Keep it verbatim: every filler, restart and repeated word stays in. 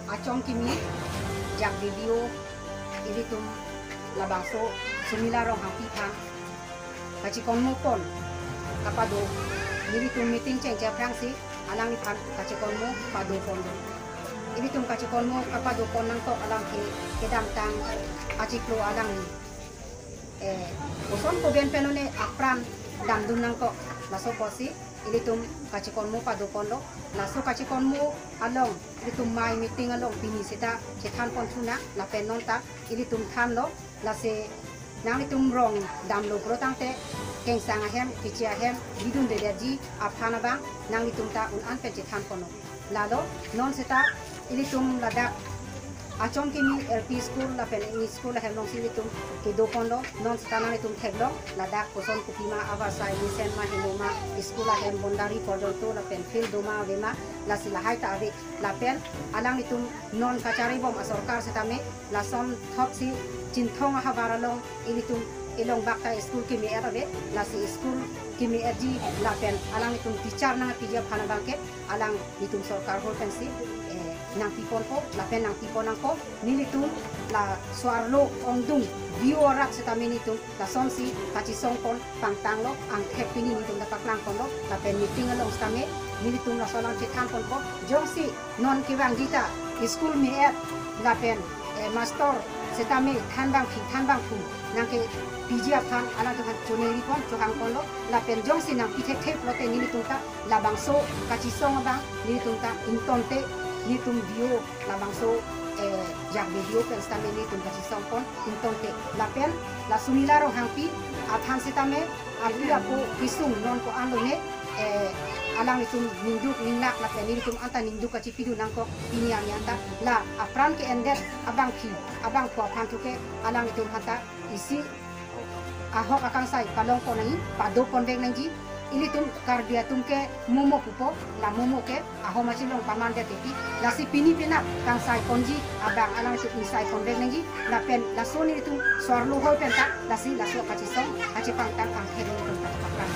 Achong kimi, jak B D O, ilitum labangso Sumila Ronghangpi aphan kachikonmo pon kapado, nelitum meeting chengchep rangsi alangliphan kachikonmo pado pon. Ilitum kachikonmo kapado pon nangkok alam ke kedamtang achiklo alangli, eh, koson koben pen lone apran damdun nangkok, laso apotsi ilitum kachikonmo pado ponlo. Laso kachikonmo along ilitum mai meeting along pini seta chethan pon thunang, lapen non ta ilitum thanlo. Lasi nanglitum rong damlo pulo tangte, kengsang ahem, keche ahem, bidun dedetji aphan abang nanglitum ta un-an pen chethan ponlo. Lalo non seta ilitum ladak Achong kimi L P school lapen English school ahem alongsi ilitum kedo ponlo. Non seta nanglitum theklong, ladak koson kopima avarsai, mesen ma, helo ma, school ahem boundary porjonto lapen field doma avema, lasi lahai ta ave. Lapen alanglitum non kacharibom asorkar setame lason thotsi Chinthong ahavar along ilitum elong bak ta school keme-et ave, lasi school keme-etji lapen alanglitum teacher nangpiji aphan abang ke alanglitum sorkar hor pensi, eh, nangpi ponpo lapen nangpi pon nangpo. Nelitum laso arlo ongdung V O arat setame nelitum lasonsi kachisong pon pangtanglo, angthek pini nelitum ta paklang ponlo, lapen meeting along setame nelitum laso alam chethan ponpo. Jongsi non kevangji ta school me-et lapen, eh, master setame thanbangphi thanbangphu nangkepiji aphan alangtum aphan choneri pon, chohang ponlo, lapen jongsi nangpi thekthe pulote nelitum ta labangso kachisong abang nelitum ta ingtonte, nelitum V O labangso, eh, jak B D O pen setame nelitum kachisong pon ingtonte. Lapen la Sumila Ronghangpi aphan setame api apo kesung non ko-an lone, eh, alanglitum ningduk ninglak lapen nelitum anta ningduk kachipidun nangkok pini arni anta. La apran ke-endet abangphi abangphu aphan thu ke alanglitum aphan ta isi ahok akangsai palong pon nangji, pado ponvek nangji. Ilitum Karbi atum ke momo pupo, la momo ke ahom achelong paman det pi. Lasi pini penap kangsai ponji abang alanglitum ingsai ponvek nangji. Lapen laso nelitum so arlo hoi pen ta lasi laso kachisong kachipangtang angthek nelitum kachipangtang.